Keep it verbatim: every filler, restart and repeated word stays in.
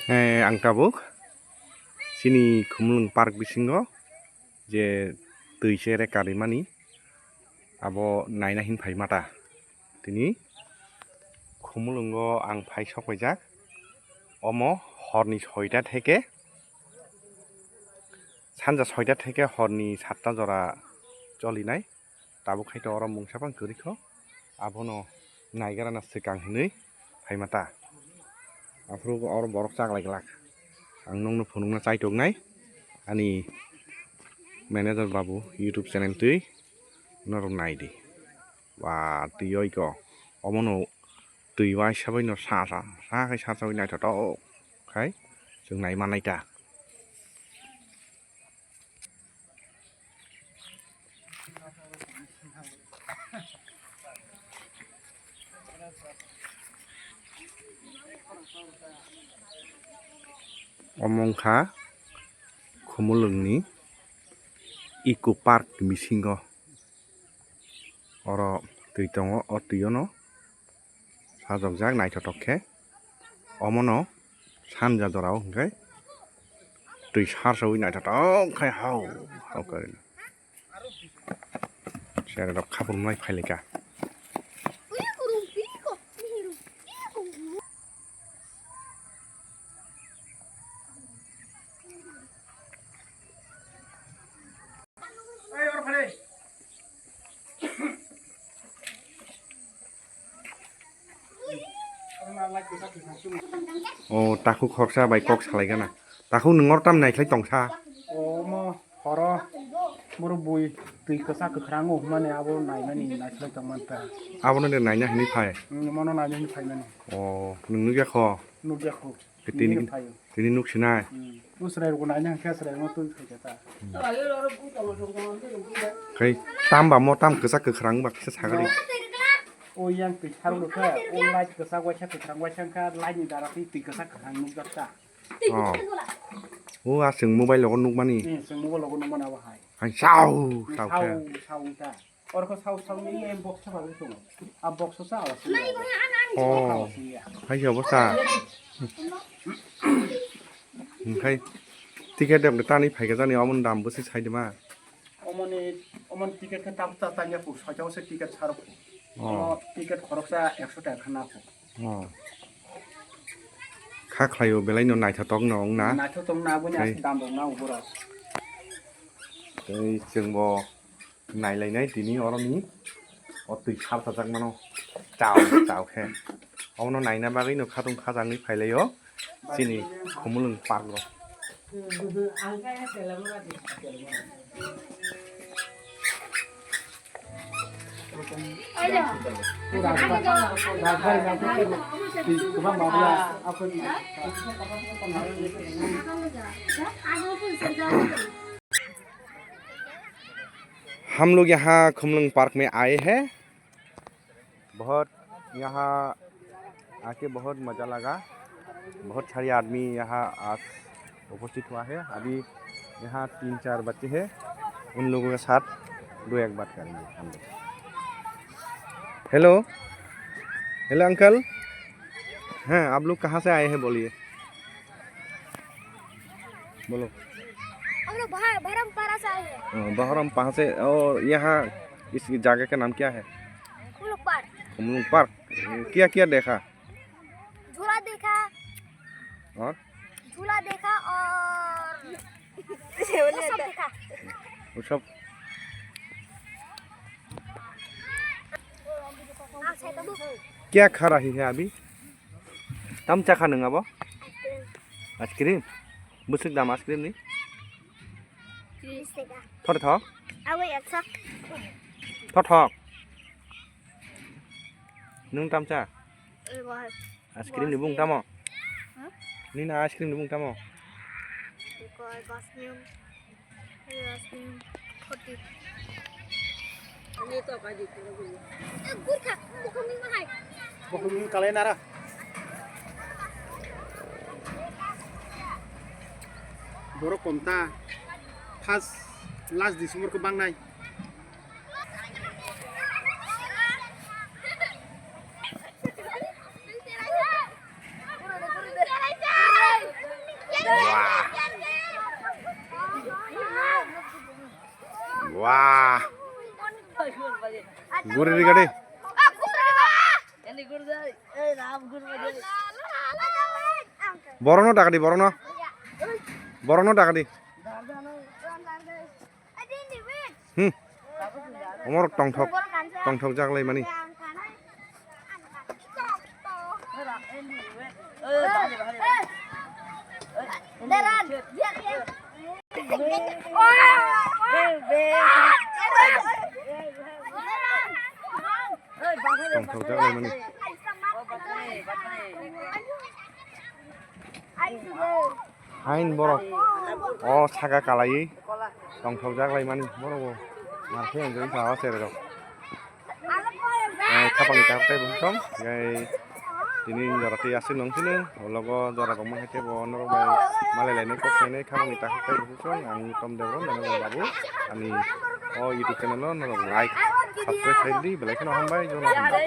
Eh, ang tabuk chini Khumulwng park bisingo je twi chere karimani abo naina hin phaimata. Tini Khumulwngo ang phai sokpaijak, omo horni soita theke, sanja soita theke horni satta jora cholinai. Tabuk khai to oro mungsa phang kwrwi kho, abono naigrana swkang hinwi phaimata. Aphuru oro borok chaklai glak. Ang nokno phunukna chaitok nai, ani manager babu YouTube channel twi norok nai di. Ba, twi oi ko, omono twi waisa bai no sa sa sa khai sa sa bai naithotok khai chwng nai manai ta. Omo wngkha Khumulwngni Eco Park bisingo. Oro twi tongo, o twi ono sajokjak naithotok khe. Omono sanja jorao hwnkhe twi sarsawi naithotok khe hao hao khe. Cherai rok khapur mai phai lai kha. O takhuk khoroksa bai kok salai gana. Takhuk nwng oro tam naikhlai tongsa. Omo horo boro bui twi kwchak kwkhwrango hwnmani abo nainani naikhlai tongmanta. Abono de naina hinwi phai. Mono naina hinwi phaimani. O nwng nukya kho. Nukya kho. Khe tini, tini nuk sinai. Usrai rok naina hwnkhe asrai no twi phaikha ta. Khai tamba mo tam kwchak kwkhwrang ba kisa sagari. O yang twi saruk kha, o light kwchak waisa kwkhwrang waisa wngkha, light ni dara twi twi kwchak kwkhwrang nukjak ta. Oh. O aswng mobile logo nukmani. Hmm, chwng mobile logo nukmani abo hai. Hai sao sao khe. Sao sao ta. Orko sao sao ni em box sa bagwi tongo. A box sa awa sini. Oh. Hai se obo sa. Hai ticket de tani phaikha jani omo dam bwswi sai de ma. Omoni omoni ticket khe tab ta tanya pu soita se ticket sarok. Oh. Omo ticket khoroksa ekso taka khana pu. Oh. Kha khlaio belai no naithotok no wng na. Naithotok na aboni aswk dam rok na uboro. Tei chwng bo nailainai tini oroni o twi khar sajak mano chao chao khe. Obono naina bagwi no khatung khajangwi phailaio chini Khumulwng park o. हम लोग यहाँ खुमलुंग पार्क में आए हैं, बहुत यहाँ आके बहुत मज़ा लगा, बहुत सारे आदमी यहाँ आज उपस्थित हुआ है। अभी यहाँ तीन चार बच्चे हैं, उन लोगों के साथ दो एक बात करेंगे हम लोग। हेलो, हेलो अंकल, हाँ, आप लोग कहाँ से आए हैं बोलिए? बोलो। हम लोग भा-, भरमपारा से आए हैं। हाँ, बहरमपारा से। और यहाँ इस जगह का नाम क्या है? खुमलुंग पार्क। खुमलुंग पार्क। क्या क्या देखा? झूला देखा। और? झूला देखा और वो सब देखा। वो सब। क्या खा रही है अभी? Tam chakha nwng abo? Ice cream. Bwswk dam ice cream ni? Tris taka. Thothok? Abo ekso. Thothok. Nwng tam cha? Ego hai. Ice cream ni bung tamo? Hmm? Nini ice cream ni bung tamo? Ego hai, dos ni. Bokhorok ni kalai nara. Borok kom ta. First, last December ko bangnai. Guri ri gadi. Borokno dakadi, borokno. Borokno dakadi. Hmm. Omorok tongthok, tongthok jak lai mani. Tongthok jak lai mani. Hain borok o saka kalaiwi tongthok jak lai mani borok bo. Mar khe enjoy kha o cherok. Eh, khapang ni tak tei bwswk tong, tei tini jora tei aswk nung phino, ulogo jora rok mangkhe bo norok bai malai lainai kok khainai khapang ni tak tei bwswk tong, ang Tom Debra, nang babu, ani o YouTube channel o norok like, subscribe khai di, belai kheno hambai, jono hambai.